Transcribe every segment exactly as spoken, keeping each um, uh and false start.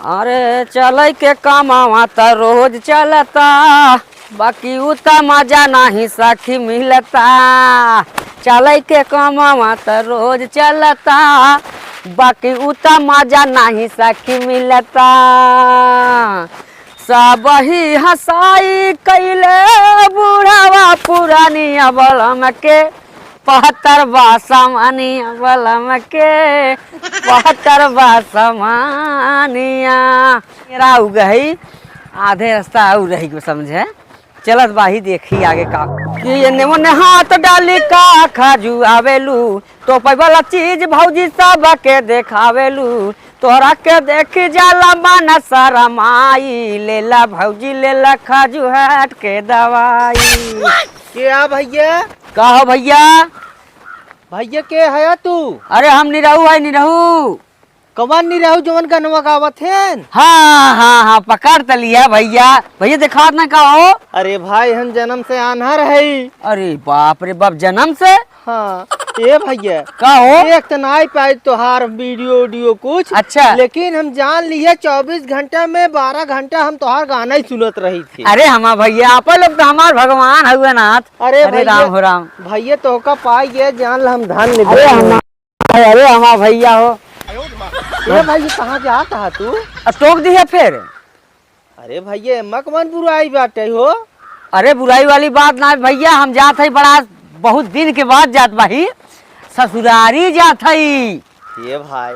अरे चलै के कमावा त रोज चलता, बाकी उ त मजा नाही सखी मिलता। चलै के कमावा त रोज चलता, बाकी उ त मजा नाही सखी मिलता। सब ही हँसाई कैले बुढ़ावा पुरानिया बलम के, पहतर बा समानिया बलम के, पहतर बा समानिया। मेरा उ गई, आधे रास्ता आउ रही गो समझे। चलत बाही देखी आगे का। कि एने ओने हाथ डाली का खाजू आवेलू, तो वाला चीज भौजी सबके देखावेलू। तोहरा के देखी जाला मन शरमाई, लेला भौजी लेला खाजू हट के दवाई। के आ भैया? का हो भैया? भैया के हया तू? अरे हम निरहू है, निरहू। कवन निरहू जवन गनवा गावत हेन? हाँ, हाँ, हाँ, पकड़ त लिया भैया। भैया देखात ना का हो? अरे भाई, हम जन्म से आन्हर हई। अरे बाप रे बाप, जन्म से? हाँ। ए भैया, का हो? देख त नाई पाई तोहार वीडियो उडियो कुछ। अच्छा। लेकिन हम जान लिए चउबीस घंटा में बारह घंटा हम तोहार गाना ही सुनत रही थी। अरे हमार भैया, आप लोग तो हमार भगवान हुए नाथ। अरे अरे भैया, राम हो राम। भैया तोहका पाई गए जान ल हम धन्य अरे भैया। हम अरे हमार भैया हो। ए भाई, ये कहाँ जात हा तू? आ, टोक दिहे फिर। अरे भैया, एमा कवन बुराई बाटे हो? अरे बुराई वाली बात ना है भैया, हम जात है बड़ा, बहुत दिन के बाद जात बाही ससुरारी जात है। ये भाई,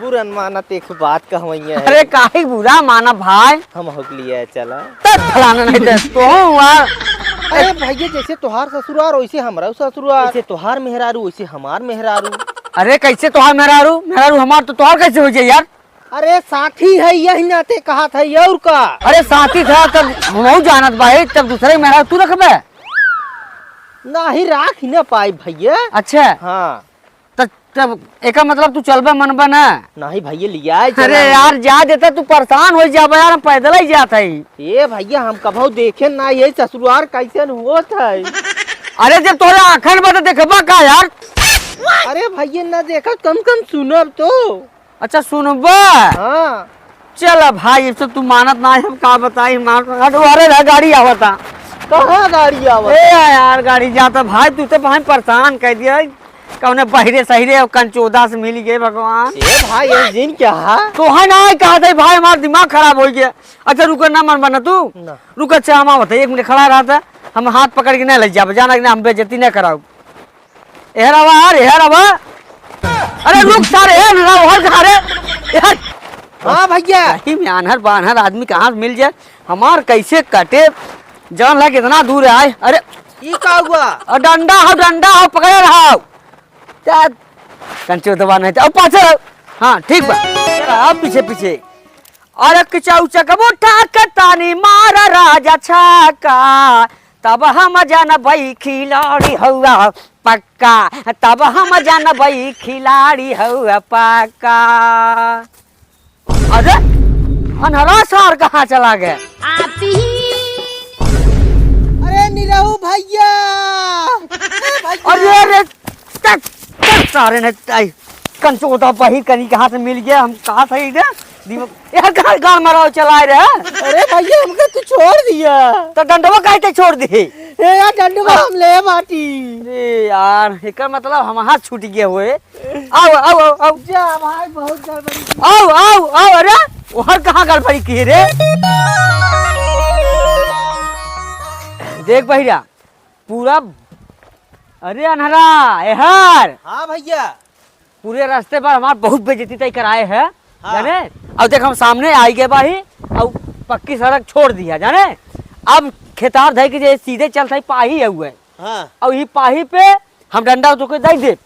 बुरा न माना, ते एक बात कहवैया है। अरे काहे बुरा माना भाई? हम होक लिए चला। तब फलाना नहीं दे तो हुआ। अरे भैया, जैसे तोहार ससुरार वैसे हमरा ससुरार, जैसे तोहार मेहरारू वैसे हमार मेहरारू। अरे कैसे तोहार मेहरारू? मेहरारू हमार तो तोहार कैसे हो जाए यार? अरे साथी है, यही नाते कहत है, और का? अरे साथी था तब हमहू जानत बाही, तब दूसरे के मेहरारू तू रखबे? नाही, राख ही ना पाई भैया। अच्छा। हाँ। त तब एका मतलब तू चलबे मनबे ना? नाही भैया, लिया है अरे चला। यार, जा देता, तू परेशान हो जाबे यार, हम पैदल ही जात है। ए भैया, हम कभू देखे ना ये ससुरार कैसन होत है। अरे जब तोरे आँखन में तो देखबा का यार? अरे भैया, ना देखब, कम कम सुनब तो। अच्छा सुनबा? हाँ। चल भाई, अब से तू मानत ना है, हम का बताई, मार हट, अरे रे, गाड़ी आवता। कहाँ गाड़ी आवता? ए यार, गाड़ी जाता भाई, तू तो भाई परेशान कर दिया। कौने बहिरे सहिरे और कंचोदा से मिल गए भगवान। ए भाई, ये जिन क्या है? तो है ना, कहा था भाई, हमारा दिमाग खराब हो गया। अच्छा रुको, ना मन बना तू। ना। रुक, अच्छा हम आवत है, एक मिनट खड़ा रहा था, हम हाथ पकड़ के ना ले जाब, जाना कि ना, हम बेइज्जती ना कराओ। एहर आवा यार, एहर आवा। अरे रुक सारे, एहर ना, ओहर कहाँ रे? एहर। हाँ भैया। सही में आन्हर बान्हर आदमी कहाँ से मिल जाए? हमार कैसे कटे? जान ला कितना दूर आए। अरे ई का हुआ? और डंडा हो, डंडा हो, पकड़े रहो। क्या? कंचो दबा नहीं था। अब पाछे रहो। हाँ, ठीक बा। अब पीछे, पीछे। अरे किचाऊ चकबो ठाक तानी मारा राजा छक्का, तब हम जानबई खिलाड़ी हउआ पक्का, तब हम जानबई खिलाड़ी हउआ पक्का। अरे, अन्हरा सार कहाँ चला गए? आती ही। अरे निरहू भैया, ए भैया। अरे, अरे, तक, तक सारे ने, आई, कंचोदा बहिर कनी के हाथ में मिल गया, हम कहा था इधर, दिमाग, यार, कहाँ गाड़ मारा चला रहे हैं? अरे भैया, हमका तू छोड़ दिया। तो डंडवा काहे के छोड़ दे? ए यार, डंडवा हम ले बाटी। अरे यार, एकर मतलब हम हाथ छूट गए हुए। आओ, आओ, आओ, आओ। जा भाई, बहुत गड़बड़ी की। आओ, आओ, आओ, अरे, ओहर कहाँ गड़बड़ी की रे? देख बहिरा, पूरा, अरे अन्हरा, एहर। हाँ भैया। पूरे रास्ते पर हमार बहुत बेइज्जती तय कराए है, हाँ। जाने? अब देख हम सामने आई गए बाही, अब पक्की सड़क छोड़ दिया, जाने? अब खेतार धई के जे सीधे चलत है पाही है हुए। हाँ। अब ई पाही पे हम डंडा तोके दे दे,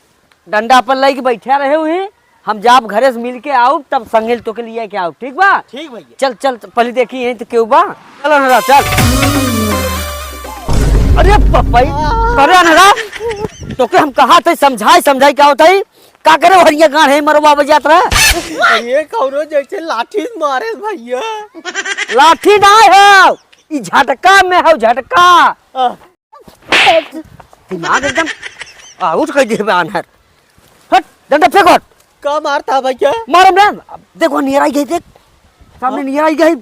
डंडा पर लेके बैठा रहे हुई, हम जाब घरे से मिल के आउब, तब संगे तोके लिए के आउब, ठीक बा? ठीक भैया। चल, चल, पहले देखी यहीं तो केहू बा। चल अनहरा, चल। अरे पप्पई, अरे अनहरा, तोके हम कहा थे समझाई, समझाई क्या होता है? का करे हरिया गांड है मरवा बजात रहा? अरे कौनो जैसे लाठी से मारे भैया। लाठी ना हो, ई झटका में हो, झटका। आ। दिमाग एकदम आउट कर दिए बे आन्हर। हट, डंडा फेंक हट। का मारता है भैया? मारम ना। अब देखो, नियर आई गई, देख। सामने नियर आई गई।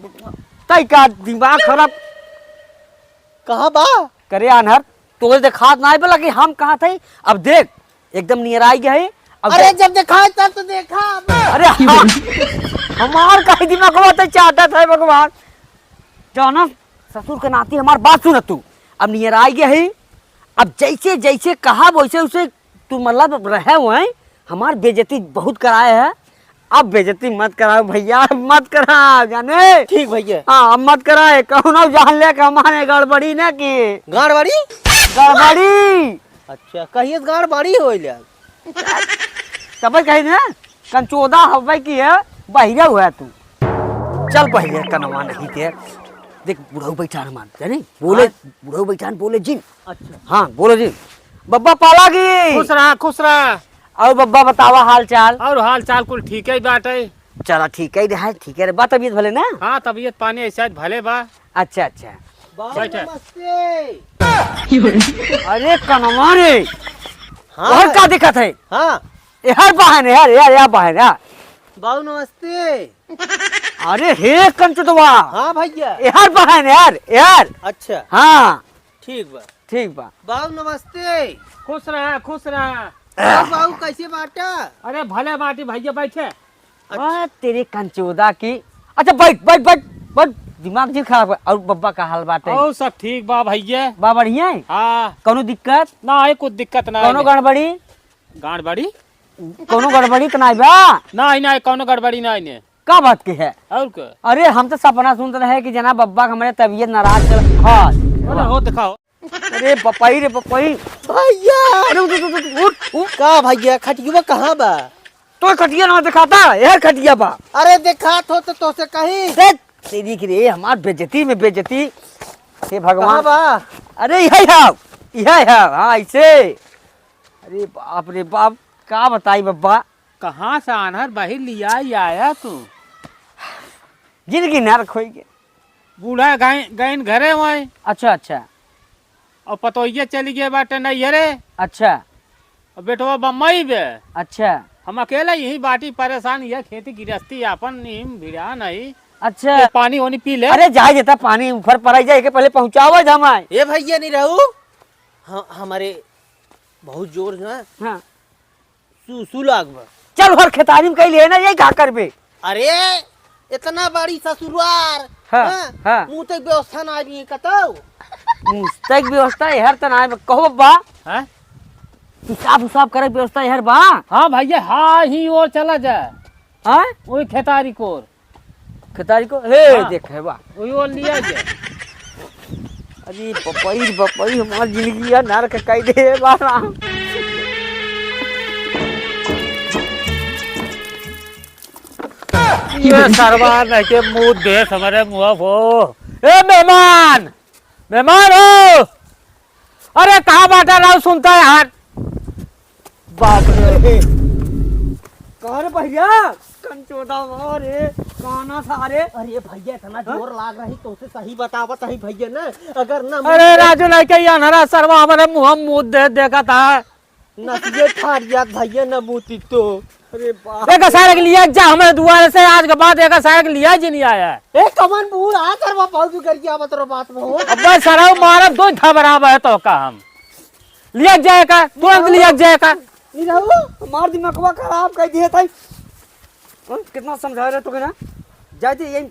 तई का दिमाग खराब। कहाँ बा? करे आन्हर, तोरे देखात नाहीं बा कि हम कहाँ थे? अब देख, एकदम नियर आई गई। अब अरे देख। जब देखाए तब तो देखा। अरे हाँ, हमार काहे दिमागवा तो चाटत है भगवान। जाना, ससुर के नाती हमार बात सुन तू। अब नियर आई गई। अब जैसे जैसे कहा वैसे वैसे तू मतलब रहे हुए, हमार बेइज्जती बहुत कराए है। अब बेइज्जती मत कराओ भैया, मत कराओ जाने। ठीक भैया। हाँ, अब मत कराए, कौनो जान ले कि हमारे गड़बड़ी ना की। गड़बड़ी? गड़बड़ी। अच्छा, कहिए गाड़ बड़ी हो ले। तब कही ना, कंचोदा हवे की है, बहिरा हुआ तू। चल पहले कनवा नहीं दे। देख, बुढ़ऊ बैठान मान, जाने? बोले, हाँ। बुढ़ऊ बैठान बोले जिन। अच्छा। हाँ, बोलो जी। बब्बा पाला की। खुश रहा, खुश रहा। और बब्बा बतावा हाल चाल। और हाल चाल कुल ठीक है बाटे। चला ठीक है रहा, ठीक है रे। बा तबीयत भले ना? हाँ, तबीयत पानी ऐसा भले बा। अच्छा, अच्छा। बाबू बैठे। नमस्ते। अरे कनवा रे। हाँ। और का दिक्कत है? हाँ। यार बहन, यार, यार, यार बहन, यार। बाबू नमस्ते। अरे हे कंचुदवा। हाँ भैया। यार बहन, यार, यार। अच्छा। हाँ। ठीक बा। ठीक बा। बाबू नमस्ते। खुश रहा, खुश रहा। और बाबू कैसे बाटा? अरे भले बाटी भैया, बैठे। अच्छा। आ, तेरे कंचोदा की। अच्छा, बैठ, बैठ, बैठ, बैठ। दिमाग जी खराब कर। और बब्बा का हाल बाटे? और सब ठीक बा भैया। बा बढ़िया है? हाँ। कौनो दिक्कत? ना है, कुछ दिक्कत ना कौनो है। गड़बड़ी? गड़बड़ी? कौनो गड़बड़ी तो नहीं बा? नहीं, नहीं, कौनो गड़बड़ी नहीं ने। का बात की है? और का? अरे, हम तो सपना सुनत रहे कि जना बब्बा के हमारे तबीयत नाराज चल। हाँ। अरे, हो दिखाओ। अरे बपई रे बपई। भैया! अरे उठ, उठ, उठ, उठ, उठ। का भैया, खटिया कहाँ बा? तो खटिया ना दिखाता, यार खटिया बा। अरे देखात हो तो तोसे कहीं। देख, तेरी की रे, हमार बेइज्जती में बेइज्जती। हे भगवान। कहाँ बा? अरे यही है, यही है, हाँ ऐसे। अरे बाप रे बाप, का बताई बब्बा। कहाँ से आन्हर बहिर लिया आया तू? जिंदगी नरक होई गे। बूढ़ा गए, गइन घरे वहीं। अच्छा, अच्छा। और पतोहिया चली गए बाटे नैहरे। अच्छा। और बेटवा बम्बई बे। अच्छा। हम अकेले यही बाटी परेशान, यह खेती गृहस्थी अपन नीम भिड़ा नहीं। अच्छा। ये पानी ओनी पी ले। अरे जाए देता पानी ऊपर पड़ाई जाए, के पहले पहुँचावा जमाए। ए भैया नहीं रहू, ह-, हमारे बहुत जोर ना। हाँ। सु-, सुलाग बा। चल हर खेतारी में कहीं ले ना, यही का करबे? अरे, इतना बड़ी ससुरार, हाँ, हाँ? हाँ। मुँह तक व्यवस्था ना आदमी कतौ। मुँह तक व्यवस्था है हर तना में कहो बा। हाँ? हिसाब उसाब करे व्यवस्था है हर बा। हाँ भैया, हाँ ही ओर चला जाए। हाँ? वही खेतारी कोर। खेतारी को, हे, हाँ। देख, हे बा। वही ओर लिया जाए। अरे बपई, बपई, हमार जिंदगी यार नरक कई दे बा राम। ये सरवा नहीं के मुंह देश हमारे मुंह हो। ए मेहमान, मेहमान हो। अरे कहाँ बाटा रहो सुनता है यार। बाप रे। कहाँ रे भैया? कंचोदा रे, काना सारे। अरे भैया, इतना हाँ? जोर लाग रही, तोसे सही बतावत हई भैया ना, अगर ना अरे मुँह राजू, लइके ये अनहरा सरवा हमारे मुँह मुँह दे देखत है। नसिए फाड़ दिया भैया, न बूती तो। अरे बाप एक रे। सारे के लिए जा हमारे दुआरे से, आज के बाद एक सारे के लिए जी नहीं आया है। ए, कमन बूढ़ आ सरवा, बहुत भी करके आवत रो बात में हो। अबे सरवा मारब दो घबरावा है तो का हम। लिया जाए का, तुरंत लिया जाए का। नहीं रहू, हमार दिमागवा खराब कर दिए थे। हाँ, कितना समझा रहे तो के ना? जाए दे, यही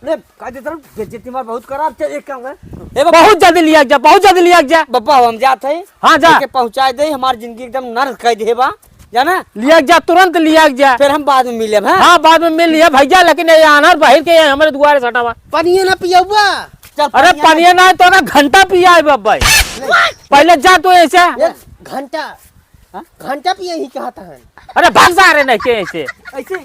ले, का देत रहू, बेइज्जती मार बहुत खराब, चल एक काम कर। ए बाबा, बहुत जल्दी लिया जा, बहुत जल्दी लिया जा। बाबा, हम जात है। हाँ, जा। लेके पहुँचा दे, हमार जिंदगी एकदम नरक कर दे बा, जाना? लिया जा, तुरंत लिया जा। फिर हम बाद में मिले, हाँ? हाँ, बाद में मिल लिया भैया, लेकिन ये आना बाहर के, ये हमारे दुआरे सटा हुआ। पानी ना पियाबा? चल, अरे, पानी पानी ना, तो ना घंटा पिया है बाबा। पहले जा तो ऐसे। एक घंटा। हाँ? घंटा पिए ही कहता है। अरे, भाग जा रहे नहीं के ऐसे। ऐसे,